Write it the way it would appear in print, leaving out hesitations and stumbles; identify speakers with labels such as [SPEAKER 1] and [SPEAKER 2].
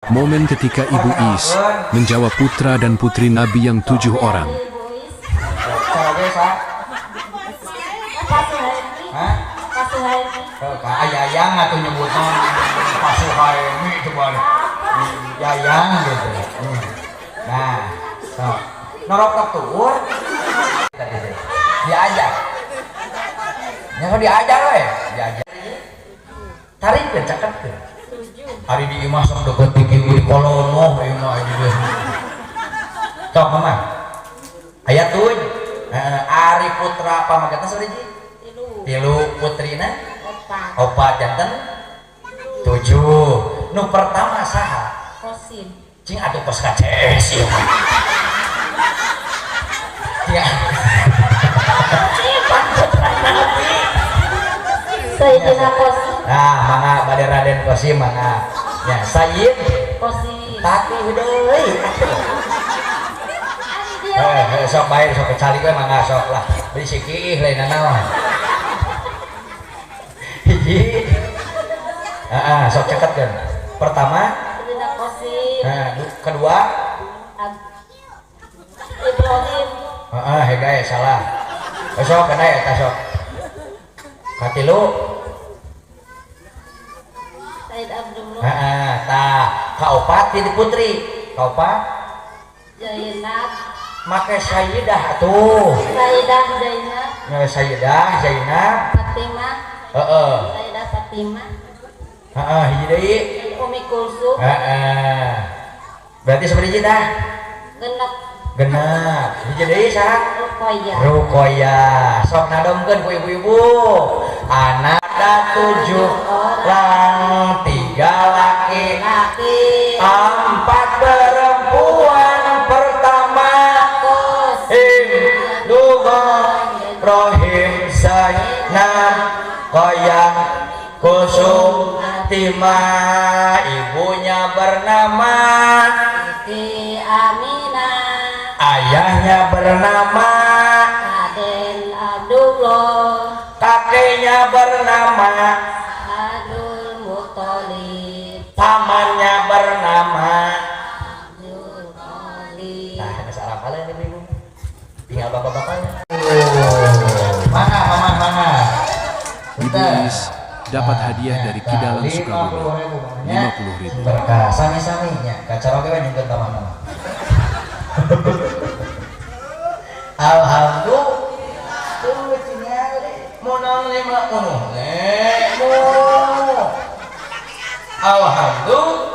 [SPEAKER 1] Momen ketika Ibu Is menjawab putra dan putri Nabi yang 7 orang.
[SPEAKER 2] Caroge sa?
[SPEAKER 3] Pak Suhaimi.
[SPEAKER 2] Hah?
[SPEAKER 3] Pak Suhaimi.
[SPEAKER 2] Ka Yayang atuh nyebutna Pak Suhaimi coba. Yayang gitu. Nah, sok. Norok tuur tadi teh. Diajar. Nya kan diajar we, diajar. Tarikeun caketkeun.
[SPEAKER 3] 7.
[SPEAKER 2] Hari di imah sok deket di ibu di kolono imah di dieu. Sok mama. Aya tuh Ari putra pamagetna sabaraha?
[SPEAKER 3] 3.
[SPEAKER 2] 3 putrina
[SPEAKER 3] 4.
[SPEAKER 2] 4 janten 7. Nu pertama saha?
[SPEAKER 3] Kosim.
[SPEAKER 2] Cing atuh kos KCS ieu mah. Cing. Pan putra Nabi.
[SPEAKER 3] Sayyidina Kosim.
[SPEAKER 2] Nah, mangga bade Raden Kosim mangga. Ya, Sayyid
[SPEAKER 3] Kosim.
[SPEAKER 2] Tapi deui atuh. Sok bae sok kecali we mangga sok lah. Beli sikiih lain naon. Hiji. Heeh, sok caket kan. Pertama,
[SPEAKER 3] Sayyidina Kosim.
[SPEAKER 2] nah, kedua,
[SPEAKER 3] Ibrahim.
[SPEAKER 2] Heeh, hegae salah. Sok kana eta sok. Katilu,
[SPEAKER 3] Sayyid Abdullah.
[SPEAKER 2] Heeh, tah, kaopat ti putri. Kaopat
[SPEAKER 3] Zainab.
[SPEAKER 2] Make Sayyidah atuh.
[SPEAKER 3] Sayyidah Zainab.
[SPEAKER 2] Nya Sayyidah Zainab.
[SPEAKER 3] Fatimah.
[SPEAKER 2] Heeh.
[SPEAKER 3] Sayyidah Fatimah.
[SPEAKER 2] Heeh, hiji deui.
[SPEAKER 3] Umi Kulsum.
[SPEAKER 2] Heeh. Berarti sabaraha tah?
[SPEAKER 3] 6.
[SPEAKER 2] 6. Hiji deui saha?
[SPEAKER 3] Ruqayyah.
[SPEAKER 2] Ruqayyah. Sok nadomkeun ku ibu-ibu. Anak ada 7 orang, 3 laki,
[SPEAKER 3] Laki.
[SPEAKER 2] 4 perempuan. Pertama
[SPEAKER 3] Kosim.
[SPEAKER 2] Dua Rohim Zainab Koyang Kulsum Fatimah. Ibunya bernama
[SPEAKER 3] Siti Aminah.
[SPEAKER 2] Ayahnya bernama
[SPEAKER 3] Raden Abdullah.
[SPEAKER 2] Kakeknya bernama
[SPEAKER 3] Abdul Muthalib.
[SPEAKER 2] Pamannya bernama
[SPEAKER 3] Abdul Muthalib.
[SPEAKER 2] Nah, ada seorang kalian ibu-ibu. Tinggal bapak-bapaknya. Mana, mama, mana?
[SPEAKER 1] Ibu Is dapat hadiah dari Kidalang Sukabumi, 50.000.
[SPEAKER 2] Berkah, sami-sami nya. Kacaroge we nyungkeun ka mana. Alhamdulillah. Tuh tingali menang 5 Alhamdulillah.